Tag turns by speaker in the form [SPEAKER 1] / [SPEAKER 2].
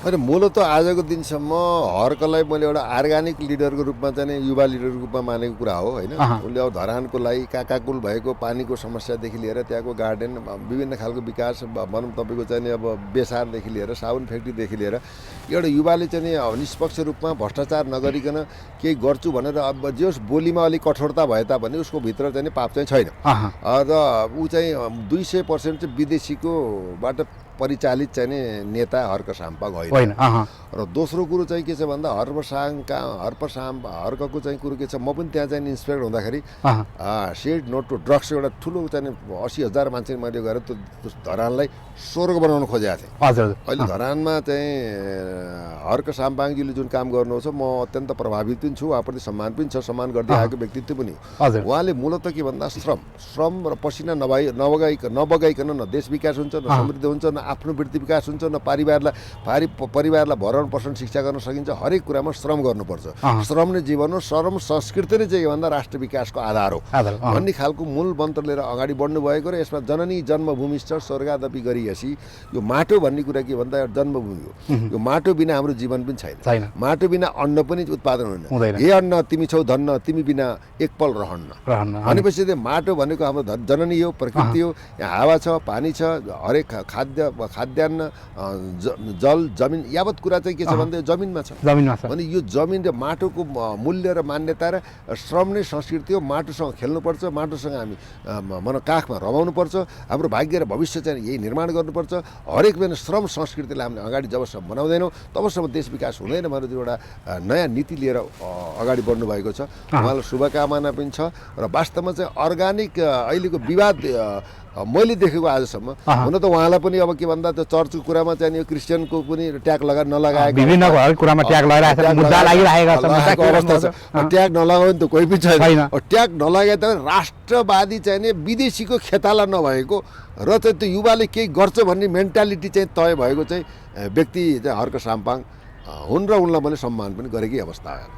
[SPEAKER 1] होइन मूलत आजको दिनसम्म हर्कलाई मैले एउटा अर्ग्यानिक लिडरको रूपमा चाहिँ युवा लिडरको रूपमा मानेको कुरा हो होइन। उनले अब धरानको लागि काकाकुल भएको पानीको समस्यादेखि लिएर त्यहाँको गार्डन विभिन्न खालको विकास भनौँ तपाईँको चाहिँ अब बेसारदेखि लिएर साबुन फ्याक्ट्रीदेखि लिएर एउटा युवाले चाहिँ अब निष्पक्ष रूपमा भ्रष्टाचार नगरिकन केही गर्छु भनेर अब जस बोलीमा अलिक कठोरता भए तापनि उसको भित्र चाहिँ पाप चाहिँ छैन र ऊ चाहिँ 200% चाहिँ विदेशीकोबाट परिचालित चाहिँ नेता हर्क साम्पा होइन। र दोस्रो कुरो चाहिँ के छ भन्दा हर्कको चाहिँ कुरो के छ, म पनि त्यहाँ चाहिँ इन्सपेक्टर हुँदाखेरि सेड नोट टु ड्रग्स एउटा ठुलो चाहिँ 80,000 मान्छे मैले गएर त्यो धरानलाई स्वर्ग बनाउन खोजेको थिएँ। अहिले धरानमा चाहिँ हर्क साम्पाङजीले जुन काम गर्नुहुन्छ म अत्यन्त प्रभावित पनि छु, उहाँप्रति सम्मान पनि छ, सम्मान गर्दै आएको व्यक्तित्व पनि हो। उहाँले मूलत के भन्दा श्रम र पसिना नबगाइकन न देश विकास हुन्छ, न समृद्धि हुन्छ, न आफ्नो वृत्ति विकास हुन्छ, न परिवारलाई भरण पोषण शिक्षा गर्न सकिन्छ। हरेक कुरामा श्रम गर्नुपर्छ। श्रम नै जीवन हो, श्रम संस्कृति नै चाहिँ भन्दा राष्ट्र विकासको आधार हो भन्ने खालको मूल मन्त्र लिएर अगाडि बढ्नु भएको र यसमा जननी जन्मभूमि स्वर्गादपि गरिएसी यो माटो भन्ने कुरा के भन्दा जन्मभूमि हो। यो माटो बिना हाम्रो जीवन पनि छैन, माटो बिना अन्न पनि उत्पादन हुँदैन। हे अन्न तिमी छौ धन्न, तिमी बिना एक पल रहन्न भनेपछि माटो भनेको हाम्रो जननी हो, प्रकृति हो। यहाँ हावा छ, पानी छ, हरेक खाद्यान्न, जल, जमिन यावत कुरा चाहिँ के छ भन्दा जमिनमा छ भने यो जमिन र माटोको मूल्य र मान्यता र श्रम नै संस्कृति हो। माटोसँग खेल्नुपर्छ, माटोसँग हामी काखमा रमाउनुपर्छ। हाम्रो भाग्य र भविष्य चाहिँ यही निर्माण गर्नुपर्छ। हरेक बेला श्रम संस्कृतिलाई हामीले अगाडि जबसम्म बनाउँदैनौँ तबसम्म देश विकास हुँदैन भनेर एउटा नयाँ नीति लिएर अगाडि बढ्नु भएको छ। उहाँलाई शुभकामना पनि छ र वास्तवमा चाहिँ अर्ग्यानिक अहिलेको विवाद मैले देखेको आजसम्म हुन त उहाँलाई पनि अब के भन्दा त्यो चर्चको कुरामा चाहिँ यो क्रिस्चियनको पनि ट्याग नलगाएको
[SPEAKER 2] विभिन्न कुरामा ट्याग लगाइरहेको मुद्दा लागिरहेको
[SPEAKER 1] अवस्था छ। ट्याग नलगाउने त कोही पनि छैन। ट्याग नलगाए त राष्ट्रवादी चाहिँ नि विदेशीको खेताला नभएको र चाहिँ त्यो युवाले केही गर्छ भन्ने मेन्टालिटी चाहिँ तय भएको चाहिँ व्यक्ति चाहिँ हर्क साम्पाङ हुन् र उनलाई मैले सम्मान पनि गरेकै अवस्था आयो।